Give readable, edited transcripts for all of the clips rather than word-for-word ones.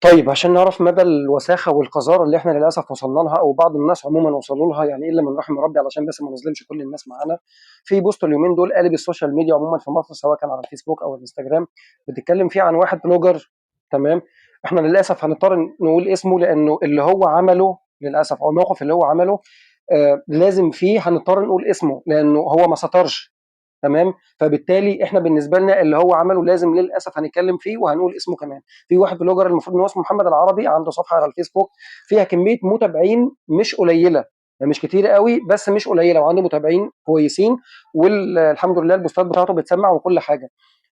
طيب عشان نعرف مدى الوساخة والقذارة اللي احنا للأسف وصلنا لها أو بعض الناس عموما وصلوا لها، يعني إلا من رحم ربي، علشان بس ما نظلمش كل الناس معانا. في post اليومين دول قالب ال social media عموما في مصر، سواء كان على الفيسبوك أو الانستجرام، بتتكلم فيه عن واحد blogger. تمام، احنا للأسف هنضطر نقول اسمه لأنه اللي هو عمله للأسف أو الموقف اللي هو عمله لازم فيه هنضطر نقول اسمه لأنه هو ما سترش. تمام، فبالتالي احنا بالنسبة لنا اللي هو عمله لازم للاسف هنتكلم فيه وهنقول اسمه كمان. في واحد blogger المفروض ان هو اسمه محمد العربي، عنده صفحة على الفيسبوك فيها كمية متابعين مش قليله، يعني مش كتير قوي بس مش قليله، وعنده متابعين كويسين والحمد لله البوستات بتاعته بتسمع وكل حاجة.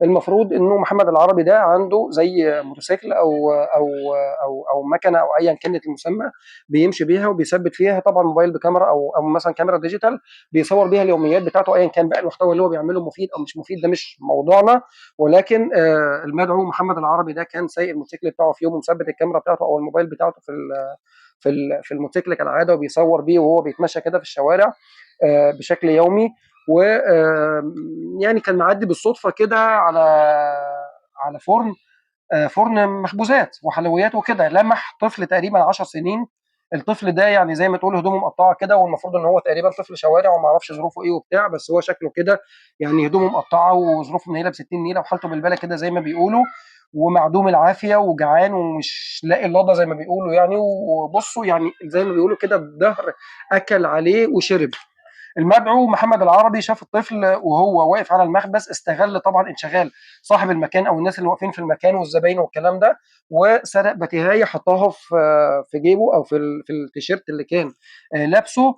المفروض انه محمد العربي ده عنده زي موتوسيكل او مكنه او ايا كانت المسمى، بيمشي بيها وبيثبت فيها طبعا موبايل بكاميرا او مثلا كاميرا digital، بيصور بيها اليوميات بتاعته ايا كان بقى المحتوى اللي هو بيعمله مفيد او مش مفيد ده مش موضوعنا. ولكن المدعو محمد العربي ده كان سايق الموتوسيكل بتاعه في يوم ومثبت الكاميرا بتاعته او الموبايل بتاعته في الموتوسيكل كالعادة، وبيصور بيه وهو بيتمشى كده في الشوارع بشكل يومي. و يعني كان معدي بالصدفة كده على فرن، فرن مخبوزات وحلويات وكده، لمح طفل تقريبا 10 سنين. الطفل ده يعني زي ما تقول هدومه مقطعه كده، والمفروض ان هو تقريبا طفل شوارع وما اعرفش ظروفه ايه وبتاع، بس هو شكله كده يعني هدومه مقطعه وظروفه منيله ب 60 نيله وحالته بالبالة كده زي ما بيقولوا، ومعدوم العافية وجعان ومش لاقي اللضه زي ما بيقولوا يعني. وبصوا يعني زي ما بيقولوا كده الدهر اكل عليه وشرب. المدعو محمد العربي شاف الطفل وهو واقف على المخبز، استغل طبعا انشغال صاحب المكان او الناس اللي واقفين في المكان والزباين والكلام ده، وسرق بتيهايه حطها في جيبه او في التيشيرت اللي كان لابسه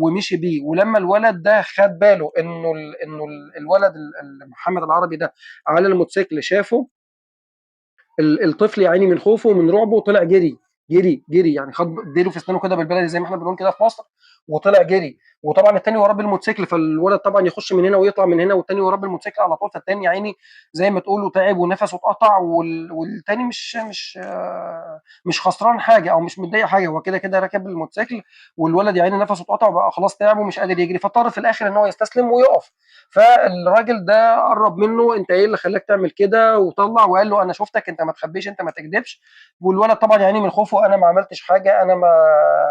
ومشي بيه. ولما الولد ده خد باله انه الولد محمد العربي ده على الموتوسيكل شافه، الطفل يا عيني من خوفه ومن رعبه طلع جري جري جري، يعني خد ديله في اسنانه كده بالبلدي زي ما احنا بنقول كده في مصر، وطلع جري. وطبعا التاني وراه بالموتوسيكل، فالولد طبعا يخش من هنا ويطلع من هنا، والتاني وراه بالموتوسيكل على طول. فالتاني يا عيني زي ما تقولوا تعب ونفسه اتقطع، والتاني مش خسران حاجة او مش متضايق حاجة، هو كده كده راكب الموتوسيكل، والولد يا عيني نفسه اتقطع وبقى خلاص تعب ومش قادر يجري، فاضطر في الاخر ان هو يستسلم ويقف. فالراجل ده قرب منه، انت ايه اللي خلاك تعمل كده؟ وطلع وقال له انا شفتك، انت ما تخبيش، انت ما تكذبش. والولد طبعا يا عيني من خوفه انا ما عملتش حاجة، انا ما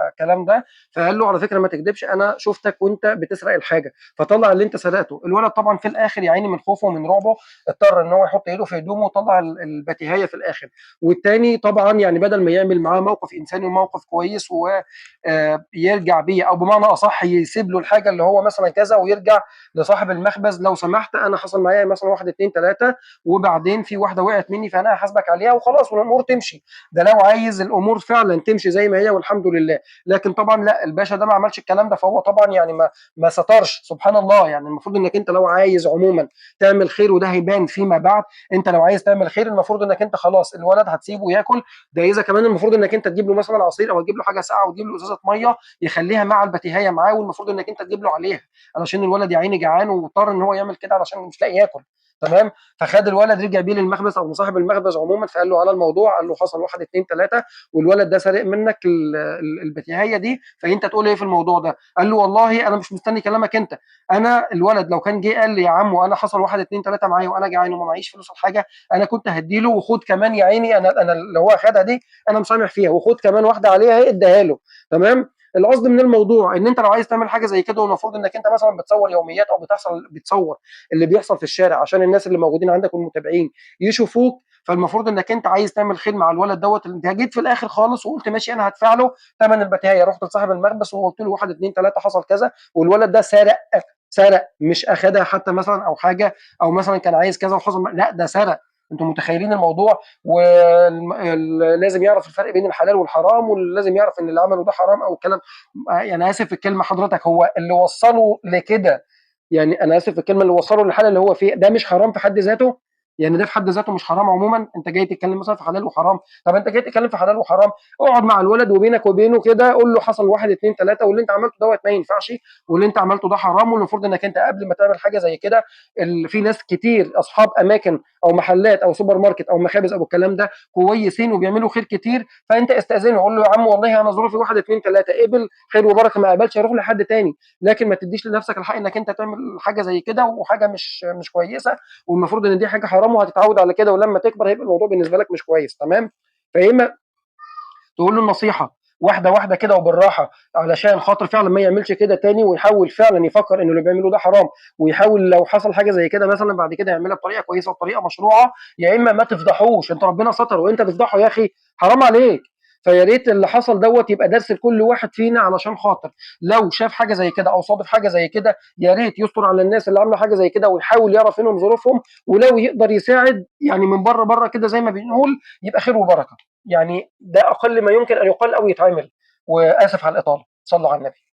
الكلام ده. فقال له على فكرة ما تكذبش، انا شفتك وانت بتسرق الحاجة، فطلع اللي انت سرقته. الولد طبعا في الاخر يا عيني من خوفه ومن رعبه اضطر ان هو يحط ايده في هدومه وطلع البتيهايه في الاخر. والتاني طبعا يعني بدل ما يعمل معاه موقف انساني وموقف كويس ويرجع بيه، او بمعنى اصح يسيب له الحاجة اللي هو مثلا كذا ويرجع لصاحب المخبز، لو سمحت انا حصل معايا مثلا 1 2 3 وبعدين في واحدة وقعت مني فانا هحاسبك عليها وخلاص والامور تمشي. ده لو عايز الامور فعلا تمشي زي ما هي والحمد لله. لكن طبعا لا، الباشا ده ما عملش الكلام ده، فهو طبعا يعني ما سترش. سبحان الله، يعني المفروض انك انت لو عايز عموما تعمل خير، وده هيبان فيما بعد، انت لو عايز تعمل خير المفروض انك انت خلاص الولد هتسيبه ياكل ده، اذا كمان المفروض انك انت تجيب له مثلا عصير او تجيب له حاجة ساقعه وتجيب له ازازة مية يخليها مع البتيهايه معاه، والمفروض انك انت تجيب له عليها علشان الولد يا عيني جعان واضطر ان هو يعمل كده علشان مش لاقي ياكل. تمام، فخد الولد رجع بيه للمخبز او لصاحب المخبز عموما، فقال له على الموضوع، قال له حصل 1 2 3 والولد ده سارق منك البتيهايه دي، فانت تقول ايه في الموضوع ده؟ قال له والله انا مش مستني كلامك انت، انا الولد لو كان جه قال لي يا عم وانا حصل 1 2 3 معايا وانا جعان وما معيش فلوس الحاجة، انا كنت هديله، وخد كمان يا عيني انا اللي هو خدها دي انا مسامح فيها، وخد كمان واحدة عليها اديها له. تمام، القصد من الموضوع ان انت لو عايز تعمل حاجة زي كده، والمفروض انك انت مثلا بتصور يوميات او بتصور اللي بيحصل في الشارع عشان الناس اللي موجودين عندك والمتابعين يشوفوك، فالمفروض انك انت عايز تعمل خير مع الولد دوت. انت جيت في الاخر خالص وقلت ماشي انا هدفع له ثمن البتايه، رحت لصاحب المخبز وقلت له 1 2 3 حصل كذا، والولد ده سرق مش اخدها حتى مثلا او حاجة، او مثلا كان عايز كذا وحصل، لا ده سرق. انتم متخيلين الموضوع؟ ولازم يعرف الفرق بين الحلال والحرام، ولازم يعرف ان اللي عمله ده حرام او الكلام، يعني اسف في الكلمة حضرتك، هو اللي وصله لكده، يعني انا اسف في الكلمة، اللي وصله للحالة اللي هو فيه ده مش حرام في حد ذاته؟ يعني ده في حد ذاته مش حرام عموما؟ انت جاي تتكلم مثلا في حلال وحرام، طب انت جاي تتكلم في حلال وحرام، اقعد مع الولد وبينك وبينه كده قول له حصل 1 2 3 واللي انت عملته دوت ما ينفعش، واللي انت عملته ده حرام، والمفروض انك انت قبل ما تعمل حاجة زي كده، في ناس كتير اصحاب اماكن او محلات او سوبر ماركت او مخابز او الكلام ده كويسين وبيعملوا خير كتير، فانت استاذنه قول له يا عم والله انا ظروفي 1 2 3، قبل خير وبركة، ما قبلش هيروح لحد تاني، لكن ما تديش لنفسك الحق انك انت تعمل حاجة زي كده وحاجه مش كويسة، والمفروض ان دي حاجة حرام، حرام وهتتعود على كده، ولما تكبر هيبقى الموضوع بالنسبة لك مش كويس، تمام؟ فيا اما تقول له النصيحة واحدة واحدة كده وبالراحه، علشان خاطر فعلا ما يعملش كده تاني، ويحاول فعلا يفكر انه اللي بيعمله ده حرام، ويحاول لو حصل حاجة زي كده مثلا بعد كده يعملها بطريقة كويسة وبطريقة مشروعه. يا اما ما تفضحوش، انت ربنا ستر وانت تفضحه يا اخي، حرام عليك. فيا ريت اللي حصل دوت يبقى درس لكل واحد فينا، علشان خاطر لو شاف حاجة زي كده او صادف حاجة زي كده يا ريت يستر على الناس اللي عامله حاجة زي كده، ويحاول يعرف منهم ظروفهم، ولو يقدر يساعد يعني من بره بره كده زي ما بنقول يبقى خير وبركة. يعني ده اقل ما يمكن ان يقال او يتعمل. واسف على الاطالة، صلوا على النبي.